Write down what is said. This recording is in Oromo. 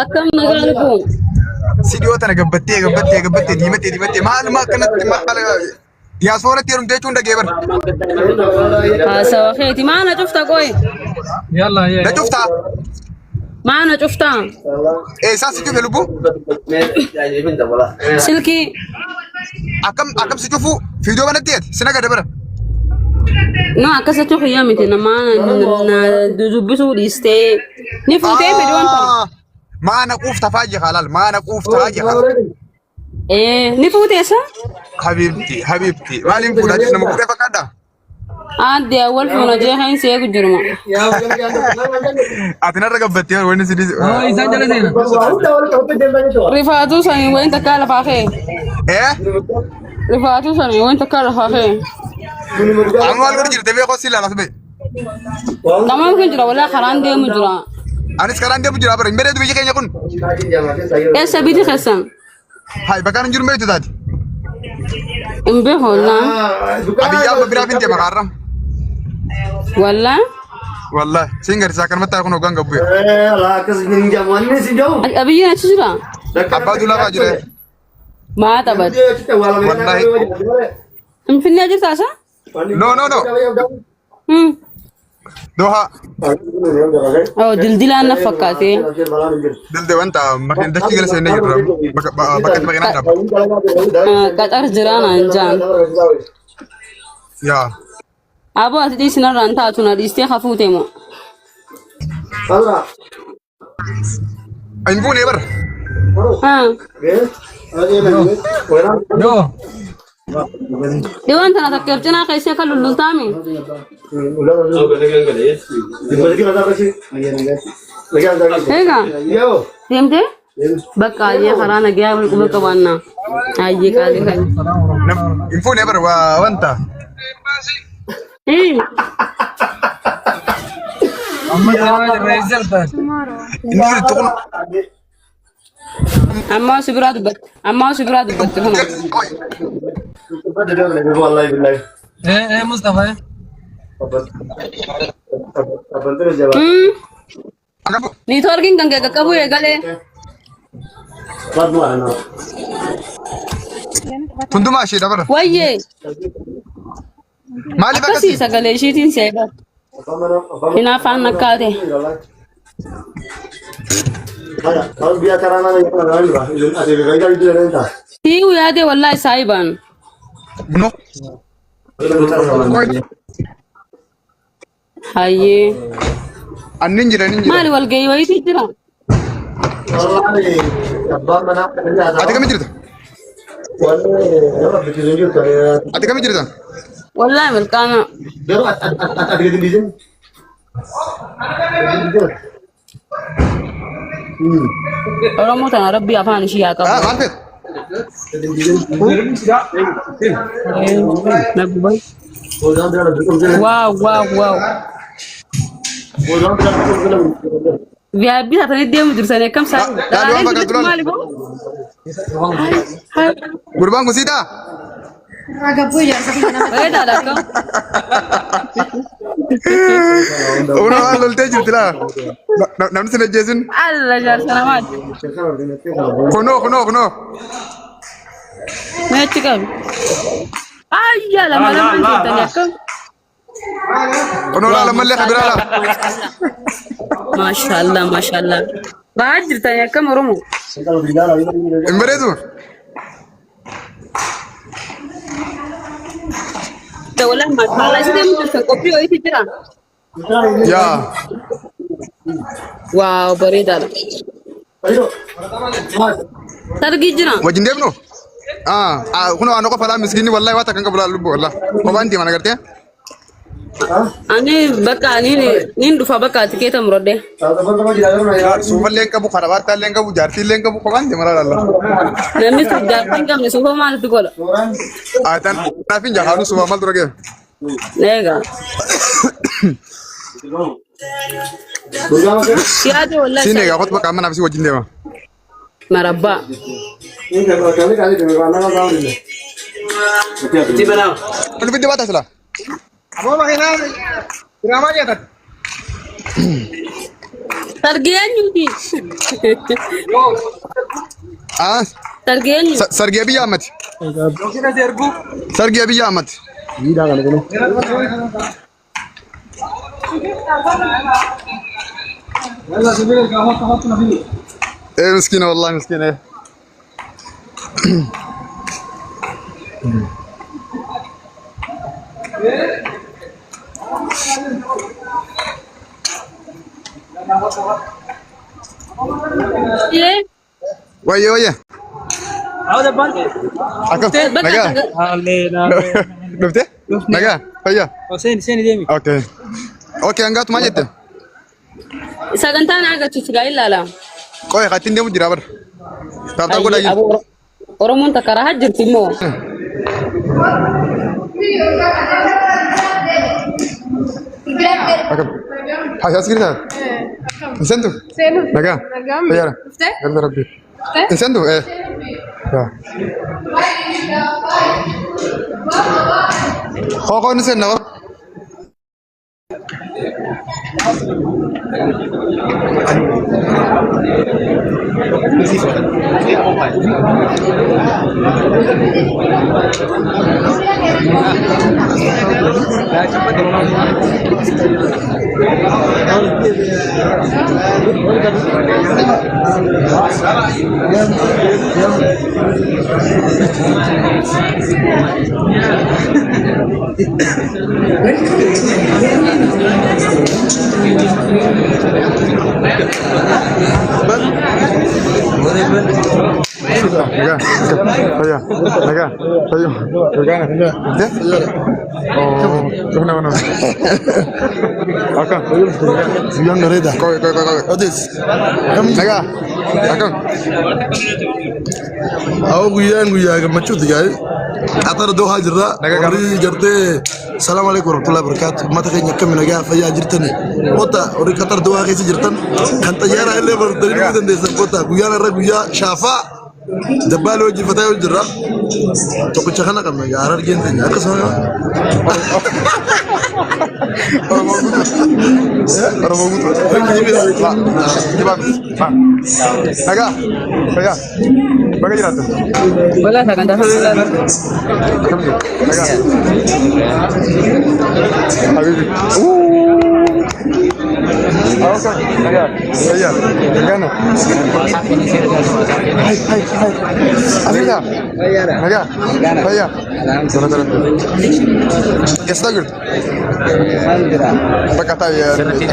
Akkam nagaa lubbuu. Si dhiyoo tana gabbattee gabbattee gabbattee diimattee diimattee maaluma akkanatti maal diyaaspooratti heerumtee jechuun dhagee bara. Haasawa keeti maana cufta qoy. Na cuftaa? Maana cuftaa. Eessaan si cufe lubbuu? Silkii. Akkam akkam si cufuu? Fiidiyoo banatti ati si naga dabara. No akkas jechuu kiyyaa miti namaa na dubbisuu dhiistee ni fuutee fedhi wanta. Maana quufta faa jekaa laal maana quuftaa jekaa. Ee ni fuuteessa? Habiibti habiibti maaliin fuudhaa jirtu nama fuudhee fakkaadha? Aadde awwal fuuna jee kan si eegu jiruma. Ati narra gabbattee wanni si dhiise. Isaan jala seena. Rifaatuu sanii wayin takkaa lafaa kee. Eh? Rifaatuu sanii wayin takkaa lafaa kee. Amma maal godhu jirte beekoo si ilaalas bee. Qamaan kun jira walaa karaan deemu jira. Anis karaan deemu jira bara hin bareedu biyyi keenya kun. Eessa biti keessan? Hai bakka hin jiru beektu taati. Hin beeku wallaa. Abiyyi amma biraa fin deema kaarra. Wallaa. Wallahi siin garsiisaa akkanumatti haa kun hoggaan gabbu'e. Abiyyiin achi jira. Abbaa duulaa fa'aa jira. Maa taphate. Wallahi. Finfinnee jirtaa isa? No no no. Doha. Oh, dildilaan na fakkaate. Dilde wanta makin dachii gala seennee jirra. Bakka bakka itti makinaan dhaabba. Qaxar jiraa naan jaan. Yaa. Aboo ati dhiisi narraan taatu na dhiistee hafuute moo? Hin fuunee bara. Haa. Yoo. Dhiwaan tana takka cinaa keessee kan lullultaami. Egaa deemtee bakka ayyee karaa nagayaa wal quba qabaannaa. Ayyee qaalii kan. Hin fuunee bara waa wanta. Amma deemaa jirra eessa jirta? Inni jirtu kun. Amma si biraa dubbatte. Amma si biraa dubbatte kun. Eh eh Mustafa eh. Niitoorkiin kan kee qaqqabu eegalee. Tundumaa ishee dabala. Wayyee. Maaliif Akkasii akkasii? sagalee ishiitiin seega. Hinaafaan akkaate. Si'u yaadee wallaahi saayibaan. No. Hayyee. Annin jira nin jira. Maali walgahii wayiitu jira? Ati kami jirta? Ati kami jirta? Wallaahi milkaana. Oromoo tana rabbi afaan ishii haa qabu. Ah, maal feeta? Waaw waaw waaw. VIP taatanii deemu jirtanii akkam saa? Laal waan fakkaatu laal. Maali boo? Gurbaan kun siitaa? Bareedaadha akkam. Una waan loltee jirti laa. Namni sin ajjeesin. Alla jaarsa namaati. Kunoo kunoo kunoo. Mee achi qabi. Ayyaa lama lamaan jettanii akkam. Kunoo laa lammallee kan biraa laa. Maashaallah maashaallah. Bahaa jirtanii akkam Oromoo? Hin bareedu? Wallahi maashaallah isin deemu jirtan qophii wayiitu jira. Yaa. Waaw bareedaadha. Sargii jira. Wajjin deemnu? Ah, ah, kunoo ana qofa laa miskiinni wallahi waa takka hin qabu laa lubbu wallahi. Kophaan deema nagartee? Ani bakka ani nin dhufa bakka tikeeta muradhe. Suufallee hin qabu, karabaattaa illee hin qabu, jaartii illee hin qabu, kophaan deema laa laa. Namni suuf jaartii hin qabne suufa maalitti godha? Ah, tan naaf hin jahaanu suufa maal dura gee? Eega. Siyaade wallahi. Siin egaa qotu bakka amma naaf si wajjin deema. Marabbaa. Wal fidde baata silaa. Aboo makiinaa diraamaa jedhan. Sargii eenyuuti? Ah, Sargii eenyu? Sargii Abiyyi Ahmad. Sargii Abiyyi Ahmad. Eh miskiina wallahi miskiina. Eh. Ee, Wayye wayye. Akkam? Bakka Nagaa? Dhufte? Nagaa? Fayyaa? Seeni seeni deemi. Okay. Okay, hangaatu maal jette? Sagantaan agarsiisu gaa ilaala. Qoy kattiin deemu jira bara. Taaptaa godhaa jiru. Ayyee, Oromoon takka rahaa jirti immoo. Akkam? Haasa'as jirtaa? Hin seentu? Nagaa? Fayyaadha? Galata Rabbii. Hin seentu? Eh. Yaa. Koo koo ni seenna koo. Nagaa. Fayyaa. Nagaa. Fayyaa. Nagaa. Dhufte? Oh, dhufna dhufna. Akkam? Guyyaan bareeda. Qoy qoy qoy qoy. Otis. Nagaa. Akkam? Awwa guyyaan guyyaa gammachuuti gaa'e. Qaxara Dohaa jirra. Nagaa gaafadhu. Warri gartee salaamu alaikum warahmatullahi wabarakatuh. Uummata keenya akkami nagaa fayyaa jirtani. Kota warri Qaxar Dohaa keessa jirtan kan xayyaara illee bartanii dhufuu dandeessan kota guyyaan irra guyyaa shaafaa dabbaalee hojii fataa yoo jirra. Tokkicha kana qabna gaa harargeen teenya akkasuma Oromoo guutuu. Oromoo guutuu. Jibaa. Nagaa. Fayyaa. Baga jiraattan. Wala sagantaa sana ilaala. Akkam jirtu? Nagaa. Habibi. Akkam? Nagaa. Fayyaa. Nagaana. Hai hai hai. Asirraa. Nagaa. Fayyaa. Galata Rabbii. Eessa jirtu? Bakka taa'ee.